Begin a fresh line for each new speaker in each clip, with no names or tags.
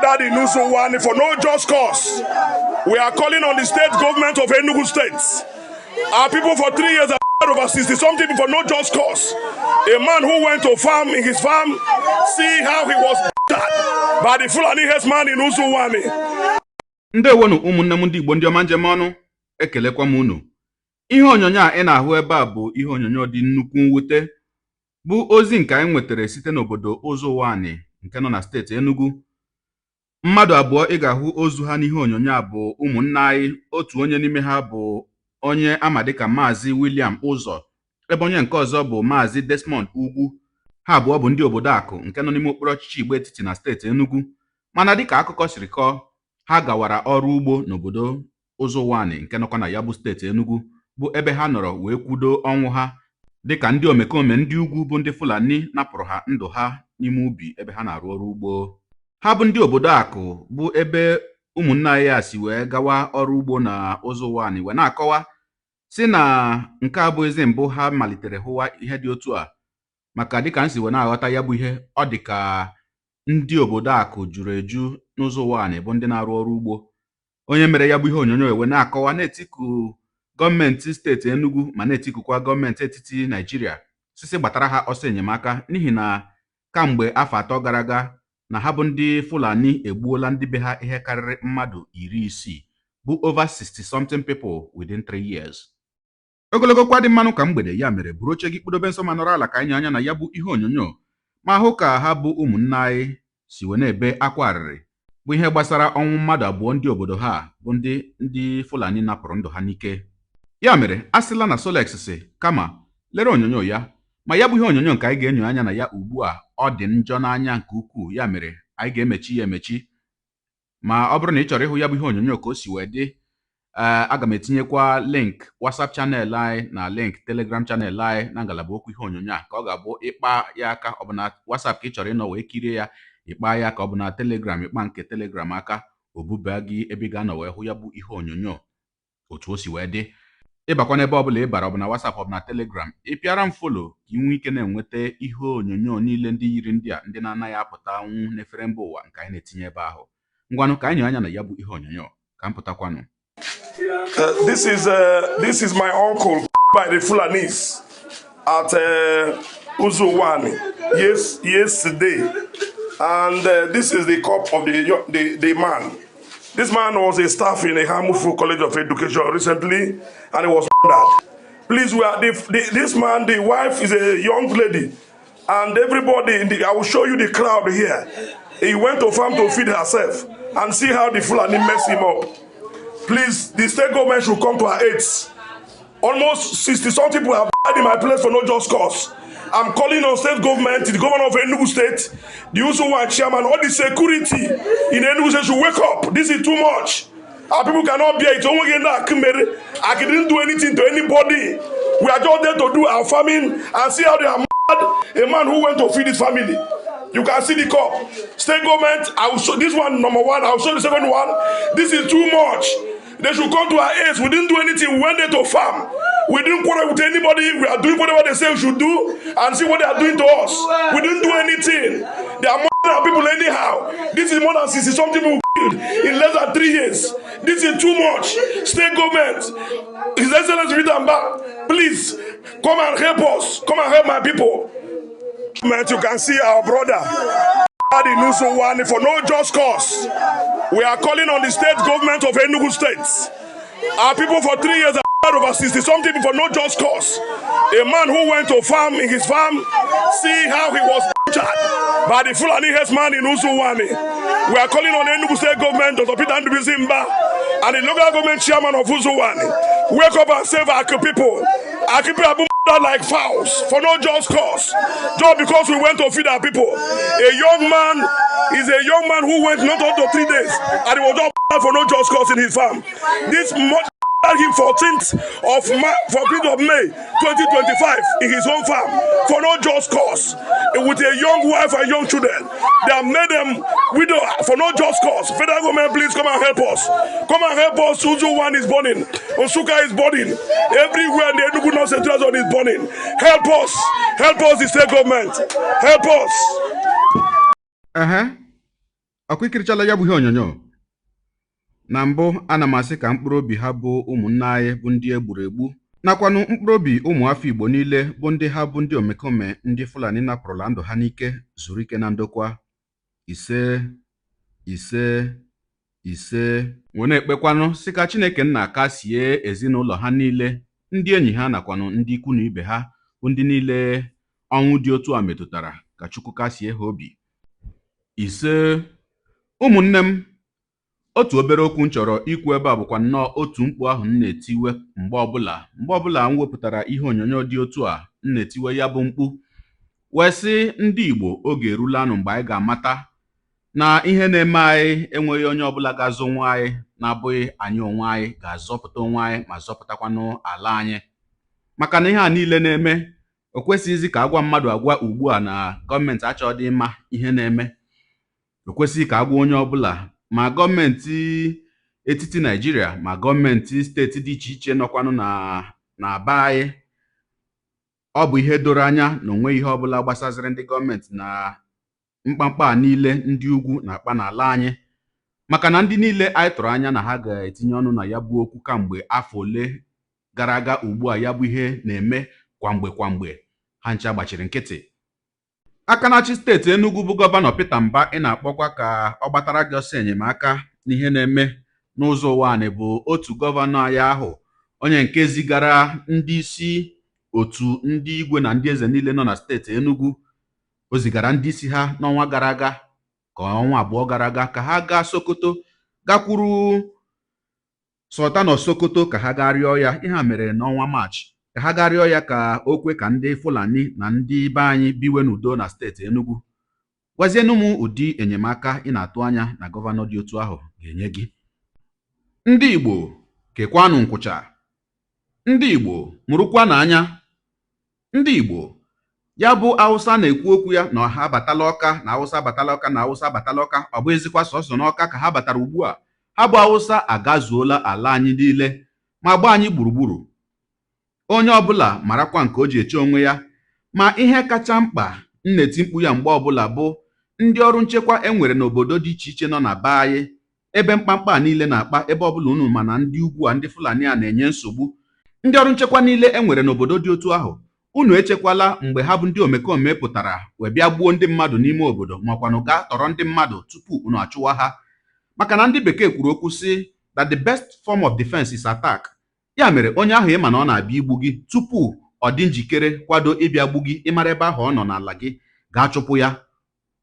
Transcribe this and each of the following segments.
Murdered in Uzo-Uwani for no just cause. We are calling on the state government of Enugu State. Our people for 3 years have over 60 something for no just cause. A man who went to farm in his farm, see how he was butchered by the Fulani herdsman in Uzo-Uwani.
Ndewonu, ụmụnne m ndị Igbo, ndị ọma njem ọnụ, ekelekwa m unu. Ihe onyonyo a ị na-ahụ ebe a bụ ihe onyonyo dị nnukwu mwute, bụ ozi nke anyị nwetara site n'obodo Ụzọ-Ụwanị nke nọ na steeti Enugu. Mmadụ abụọ ị ga-ahụ ozu ha n'ihe onyonyo a bụ ụmụnne anyị. Otu onye n'ime ha bụ onye ama dịka Maazị William Ụzọ, ebe onye nke ọzọ bụ Maazị Desmond Ugwu. Ha abụọ bụ ndị obodo Akụ nke nọ n'ime okpuru ọchịchị Igbo Etiti na steeti Enugu. Mana dịka akụkọ siri kọọ, ha gawara ọrụ ugbo n'obodo Ụzọ-Ụwanị nke nọkwa na ya bụ steeti Enugu, bụ ebe ha nọrọ wee kwudo ọnwụ ha, dịka ndị omekome ndị ugwu bụ ndị Fulani napụrụ ha ndụ ha n'ime ubi ebe ha na-arụ ọrụ ugbo. Ha bụ ndị obodo Akụ, bụ ebe ụmụnne anyị a si wee gawa ọrụ ugbo na Ụzọ-Ụwanị, wee na-akọwa si na nke a bụ ezi mbụ ha malitere hụwa ihe dị otu a. Maka dịka m si wee na-aghọta ya bụ ihe, ọ dị ka ndị obodo Akụ juru eju n'Ụzọ-Ụwanị bụ ndị na-arụ ọrụ ugbo. Onye mere ya bụ ihe onyonyo ewe na-akọwa, na-etiku gọọmenti steeti Enugu ma na-etikukwa gọọmenti etiti Naijiria sisi gbatara ha ọsọ enyemaka, n'ihi na kamgbe afọ 3 gara aga na ha bụ ndị Fulani egbuola ndị be ha ihe karịrị mmadụ 60, bụ over 60 something people within 3 years. Ogologo kwa dị mmanụ ka mgbede ya mere, buru oche gị kpụdobe nsọ ma nọrọ ala ka anyị anya na ya bụ ihe onyonyo ma hụ ka ha bụ ụmụnne anyị si wee na-ebe akwa arịrị, bụ ihe gbasara ọnwụ mmadụ abụọ ndị obodo ha bụ ndị Fulani napụrụ ndụ ha n'ike. Ya mere, a sịla na Solex si kama lere onyonyo ya. Ma ya bụ ihe onyonyo nke anyị ga-enyo anya na ya ugbu a, ọ dị njọ n'anya nke ukwuu, ya mere anyị ga-emechi ya emechi. Ma ọ bụrụ na ị chọrọ ịhụ ya bụ ihe onyonyo ka o si wee dị, ee, aga m etinyekwa link WhatsApp channel anyị na link Telegram channel anyị na ngalaba okwu ihe onyonyo a, ka ọ ga-abụ ịkpa ya aka. Ọ bụ na WhatsApp ka ị chọrọ ịnọ wee kirie ya, ịkpa ya aka. Ọ bụ na Telegram, ịkpa nke Telegram aka, o buba gị ebe ị ga-anọ wee hụ ya bụ ihe onyonyo otu o si wee dị. Ịbakwa n'ebe ọbụla ị bara, ọ bụ na WhatsApp, ọ bụ na Telegram, ị pịara m follow ka ị nwee ike na-enweta ihe onyonyo niile ndị yiri ndị a, ndị na-anaghị apụtanwu n'efere mba ụwa, nke anyị na-etinye ebe ahụ. Ngwanụ, ka anyị nyoo anya na ya bụ ihe onyonyo ka m pụtakwanụ.
This is my uncle by the Fulanis at Uzo-Uwani, yes, yesterday, and this is the corpse of the man. This man was a staff in the Eha-Amufu College of Education recently, and he was murdered. Please, we are this man. The wife is a young lady, and everybody in the, I will show you the crowd here. He went to farm to feed herself, and see how the Fulani mess him up. Please, the state government should come to our aid. Almost 60 something people have died in my place for no just cause. I'm calling on state government, the governor of Enugu State, the Uzo chairman, all the security in Enugu State should wake up. This is too much. Our people cannot bear it. I didn't do anything to anybody. We are just there to do our farming and see how they are mad. A man who went to feed his family. You can see the corpse. State government, I will show this one, number one. I will show the second one. This is too much. They should come to our aid. We didn't do anything. We went there to farm. We didn't quarrel with anybody. We are doing whatever they say we should do and see what they are doing to us. We didn't do anything. They are murdering our people anyhow. This is more than 60 something people killed in less than 3 years. This is too much. State government, His Excellency Peter Mbah, please come and help us. Come and help my people. Man, you can see our brother in Uzo-Uwani for no just cause. We are calling on the state government of Enugu State. Our people for 3 years have died, over 60 something for no just cause. A man who went to farm in his farm, see how he was butchered by the Fulani herdsman in Uzo-Uwani. We are calling on Enugu State government, Dr. Peter Ndubuisi Mbah, and the local government chairman of Uzo-Uwani. Wake up and save our people. Our people have been murdered like fowls for no just cause. Just because we went to feed our people. A young man is a young man who went not up to 3 days and he was just murdered for no just cause in his farm. This murdered him 14th of May 2025 in his own farm for no just cause with a young wife and young children. They have made them widow for no just cause. Federal government, please come and help us. Come and help us. Uzo-Uwani is burning. Nsukka is burning. Everywhere in the Enugu North Central Zone is burning. Help us. Help us, the state government. Help us.
Ehe. Ọkwa ikirichala ya bụ ihe onyonyo. Na mbụ, ana m asị ka mkpụrụ obi ha bụ ụmụnne anyị bụ ndị e gburu egbu, nakwanụ mkpụrụ obi ụmụafọ Igbo niile bụ ndị ha bụ ndị omekome ndị Fulani napụrụla ndụ ha n'ike zuru ike na ndokwa. Ise, ise, ise. Wee na-ekpekwanụ sị ka Chineke nna kasie ezinụlọ ha niile, ndị enyi ha nakwanụ ndị ikwu na ibe ha bụ ndị niile ọnwụ dị otu a metụtara, ka Chukwu kasie ha obi. Ise. Ụmụnne m, otu obere okwu m chọrọ ikwu ebe a bụkwa nnọọ otu mkpu ahụ m na-etiwe mgbe ọbụla m wepụtara ihe onyonyo dị otu a, m na-etiwe ya bụ mkpu wee sị, ndị Igbo, oge erulanụ mgbe anyị ga-amata na ihe na-eme anyị enweghị onye ọbụla ga-azụ nwa anyị na-abụghị anyị onwe anyị ga-azọpụta onwe anyị ma zọpụtakwanụ ala anyị. Maka na ihe a niile na-eme, o kwesịghịzi ka agwa mmadụ agwa ugbu a na gọọmenti achọghị ịma ihe na-eme. O kwesịghị ka agwa onye ọbụla, ma gọọmenti etiti Naijiria ma gọọmenti steeti dị iche iche nọkwanụ na be anyị. Ọ bụ ihe doro anya na onweghị ihe ọbụla gbasaziri ndị gọọmenti na mkpamkpa a niile ndị ugwu na-akpa n'ala anyị, maka na ndị niile anyị tụrụ anya na ha ga-etinye ọnụ na ya bụ okwu kamgbe afọ ole gara aga ugbu a, ya bụ ihe na-eme kwamgbe kwamgbe, ha ncha gbachiri nkịtị. Aka na-achị steeti Enugu bụ Gọvanọ Peter Mba, ị na-akpọkwa ka ọ gbatara gị ọsọ enyemaka n'ihe na-eme n'ụzọ ụwa anyị, bụ otu gọvanọ anyị ahụ onye nke zigara ndị isi otu ndị igwe na ndị eze niile nọ na steeti Enugu. O zigara ndị isi ha n'ọnwa gara aga, ka ọnwa 2 gara aga, ka ha gaa Sokoto, gakwuru Sultan of Sokoto, ka ha gaa rịọ ya. Ihe a mere n'ọnwa Maachị, ka ha gaa rịọ ya ka o kwe ka ndị Fulani na ndị be anyị biwe n'udo na steeti Enugu. Gwazienụ m ụdị enyemaka ị na-atụ anya na gọvanọ dị otu ahụ ga-enye gị. Ndị Igbo, kekwanụ nkwụcha. Ndị Igbo, mụrụkwanụ anya. Ndị Igbo, ya bụ Awụsa na-ekwu okwu ya na ha abatala Ọka, na Awụsa abatala Ọka, na Awụsa abatala Ọka. Ọ bụ ezikwa sọsọ n'Ọka ka ha batara ugbu a? Ha bụ Awụsa agazuola ala anyị niile ma gbaa anyị gburugburu. Onye ọbụla marakwa nke o ji eche onwe ya. Ma ihe kacha mkpa m na-eti mkpu ya mgbe ọbụla bụ ndị ọrụ nchekwa e nwere n'obodo dị iche iche nọ na be anyị, ebe mkpamkpa a niile na-akpa, ebe ọbụla unu ma na ndị ugwu a, ndị Fulani a na-enye nsogbu. Ndị ọrụ nchekwa niile e nwere n'obodo dị otu ahụ, unu echekwala mgbe ha bụ ndị omekome pụtara wee bịa gbuo ndị mmadụ n'ime obodo, makwanụ gaa tọrọ ndị mmadụ tupu unu achụwa ha. Maka na ndị bekee kwuru okwu sị that the best form of defense is attack. Ya mere, onye ahụ ịma na ọ na-abịa igbu gị, tupu ọ dị njikere kwado ịbịa gbu gị, ịmara ebe ahụ ọ nọ n'ala gị, gaa chụpụ ya.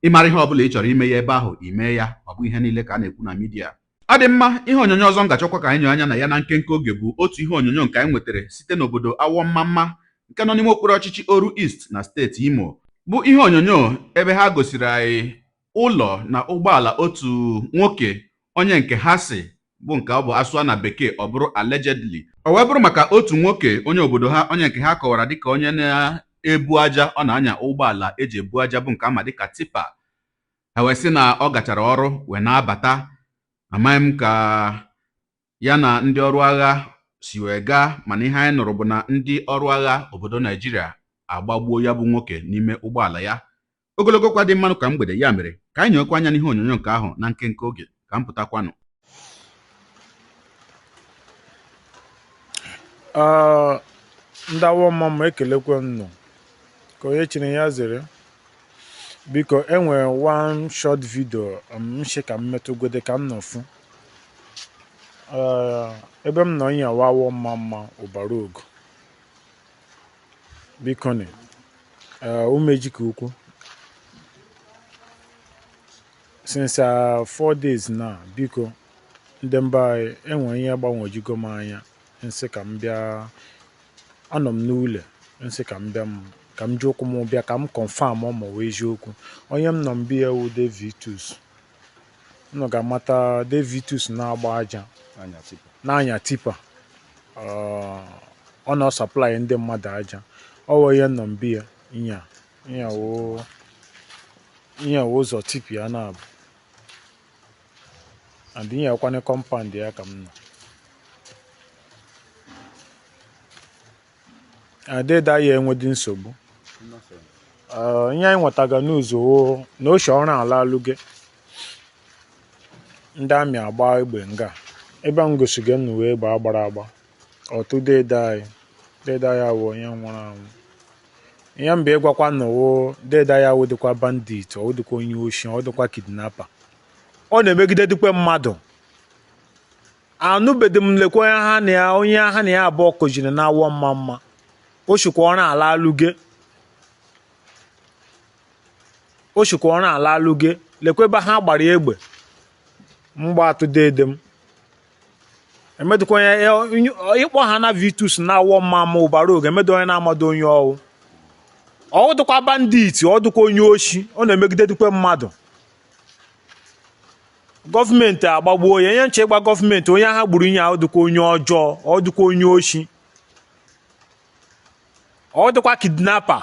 Ịmara ihe ọbụla ị chọrọ ime ya ebe ahụ, ime ya. Ọ bụ ihe niile ka a na-ekwu na midia. Ọ dị mma. Ihe onyonyo ọzọ m ga-achọkwa ka anyị nyoo anya na ya na nkenke oge bụ otu ihe onyonyo nke anyị nwetara site n'obodo Awọmmamma nke nọ n'ime okpuru ọchịchị Oru East na steeti Imo, bụ ihe onyonyo ebe ha gosiri anyị ụlọ na ụgbọala otu nwoke onye nke ha si bụ nke ọ bụ asụa na bekee ọ bụrụ allegedly. Ọ wee bụrụ maka otu nwoke onye obodo ha, onye nke ha kọwara dịka onye na-ebu aja, ọ na-anya ụgbọala eji ebu aja bụ nke ama dịka tipper. Ha wee sị na ọ gachara ọrụ wee na-abata, amaghị m ka ya na ndị ọrụ agha si wee gaa, mana ihe anyị nụrụ bụ na ndị ọrụ agha obodo Naijiria agbagbuo ya bụ nwoke n'ime ụgbọala ya. Ogologo kwa dị mmanụ ka mgbede. Ya mere, ka anyị nyekwa anya n'ihe onyonyo nke ahụ na nkenke oge ka m pụtakwanụ.
Ndị Awọmmamma, ekelekwe m nụ ka onye chiri ya zere. Biko, enwere one short video m shi ka m metụgode ka m nọfụ ebe m nọ nyawa Awọmmamma ụbara ogu. Biko ni, umeji ka ukwu since 4 days now. Biko, ndị mba anyị, enwere ihe gbanwojugo m anya. Nsị ka m bịa, anọ m n'ụlọ, nsị ka m bịa, m ka m ji ụkwụ m bịa ka m confirm ọ ma ọ wụ eziokwu. Onye m nọ mbi ya wụ Davitus. Unu ga-amata Davitus na-agba aja, na-anya tipper. Ọ na-supply ndị mmadụ aja. Ọ wụ ihe nọ mbi ya nya nya wụ ụzọ tipper ya na-abụ and nyekwana compound ya ka m nọ. Adịda ya enwedị nsogbu. Ihe anyị nwetaga n'ụzọ wụ na oche ọrụ ala alụge. Ndị amị agba egbe nga ebe m gosigo nnu wee egbe agbara agba ọtụ dede anyị. Dede anyị awụ onye nwụrụ anwụ. Ihe mba ịgwakwa nụwụ dede anyị awụ dịkwa bandit, ọ dịkwa onye oshi, ọ dịkwa kidnapper. Ọ na-emegide dịkwa mmadụ. Anụbeghị m lekwa onye ha na ya, onye ha na ya abụọ kụjiri na awọ mma mma. O shikwa ọrụ ala alụge, o shikwa ọrụ ala alụge. Lekwa ebe ha gbara egbe mgba atụ dede m. Emedụkwa onye ịkpọ ha na Vitus na awọ mma mma ụbara oge emedo onye na-amado onye ọwụ. Ọ dịkwa bandit, ọ dịkwa onye oshi, ọ na-emegide dịkwa mmadụ. Gọọmenti agbagbuo ya. Ihe nche ịgba gọọmenti, onye agha gburu ihe ahụ dịkwa onye ọjọọ, ọ dịkwa onye oshi, ọ dịkwa kidnapper,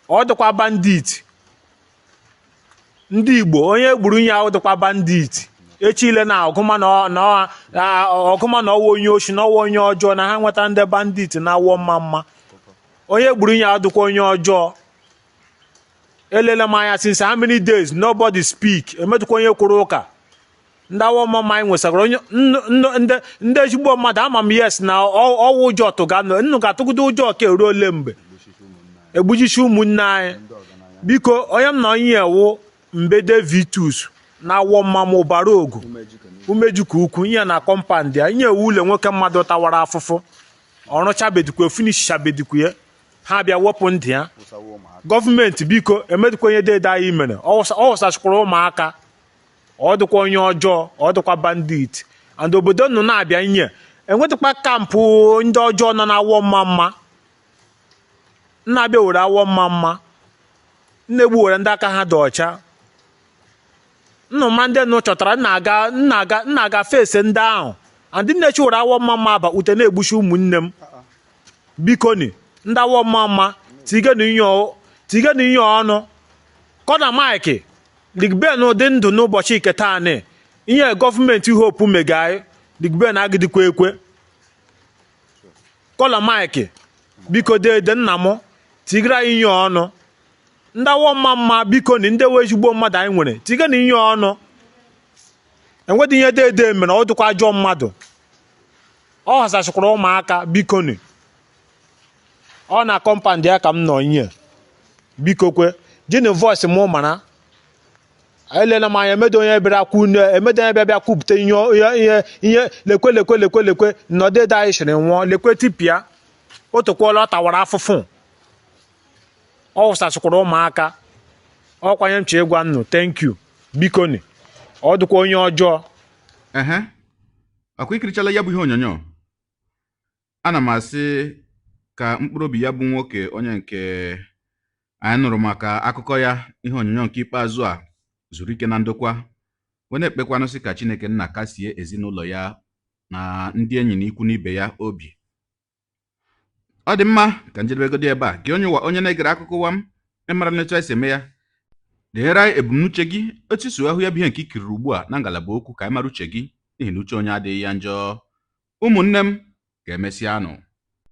ọ dịkwa bandit. Ndị Igbo, onye gburu ihe ahụ dịkwa bandit. Echile na ọgụma na ọgụma na ọwa onye oshi na ọwa onye ọjọọ na ha nweta ndị bandit na awọ mma mma. Onye gburu ihe ahụ dịkwa onye ọjọọ. Elele m anya since how many days, nobody speak. Emedụkwa onye kwuru ụka. Ndị awọ mma mma anyị nwesagara onye ndị ezigbo mmadụ. Ama m yes na ọwụ ụjọ tụga nnu ga-atụgide ụjọ ka eruo ole mgbe egbujisi ụmụnne anyị. Biko, onye m na onye ewu Mbede Vitus na awọ mma ma ụbara ogu umeju ka ukwu ihe na compound ya. Ihe ewu ụlọ nwoke mmadụ tawara afụfụ, ọrụchabedikwe finishabedikwe ya, ha bịa wepụ ndị ya. Gọọmenti, biko, emedịkwa onye dede anyị mere. Ọ wụsachịkwara ụmụaka. Ọ dịkwa onye ọjọọ, ọ dịkwa bandit. And obodo nọ na-abịa nye enwetụkwa camp ndị ọjọọ nọ na-awọ mma mma. Nna-abịa were awọ mma mma nna-egbu were ndị aka ha dị ọcha. Nnụma ndị nụ chọtara nna aga, nna aga, nna aga fese ndị ahụ. And nne chi were awọ mma mma aba ute na-egbuchi ụmụnne m. Bikoni, ndị awọ mma mma, tigenu ihe ọnụ kọna Mike Ligben dị ndụ n'ụbọchị nke taa. Ihe gọọmenti Hope mega anyị, Ligben agịdịkwa ekwe kọla Mike. Biko, dede nna m, tigara anyị ihe ọnụ. Ndị awọ mma mma, biko ni, ndị we ezigbo mmadụ anyị nwere, tigenu ihe ọnụ. Enwedị ihe dede mere. Ọ dịkwa ajọ mmadụ, ọ ghasasịkwara ụmụaka. Biko ni, ọ na compound ya ka m nọ ihe. Biko kwe jini voice mụ mara. Elela m anya, emedo onye bịara kwu, emedo onye bịa bịa kwupụta ihe ihe ihe. Lekwe lekwe lekwe lekwe nnọdụ anyị sịrị nwụọ. Lekwe tipịa o tokwala, ọ tawara afụfụ, ọ wụsasịkwara ụmụaka. Ọkwanye m chi ịgwa nnụ. Thank you. Bikoni, ọ dịkwa onye ọjọọ.
Ehe, ọkwa ikirichala ya bụ ihe onyonyo. Ana m asị ka mkpụrụ obi ya bụ nwoke, onye nke anyị nụrụ maka akụkọ ya ihe onyonyo nke ikpeazụ a, zuru ike na ndokwa, wee na-ekpekwanụ sị ka Chineke nna kasie ezinụlọ ya na ndị enyi na ikwu n'ibe ya obi. Ọ dị mma ka njedebegodi ebe a. Gị onye ụwa, onye na-egere akụkọ ụwa m, ịmara n'etu anyị si eme ya, deere anyị ebumnuche gị, otu isi ahụ ya bụ ihe nke ikiriri ugbu a na ngalaba okwu, ka anyị mara uche gị, n'ihi na uche onye adịghị ya njọ. Ụmụnne m, ga-emesịa nụ.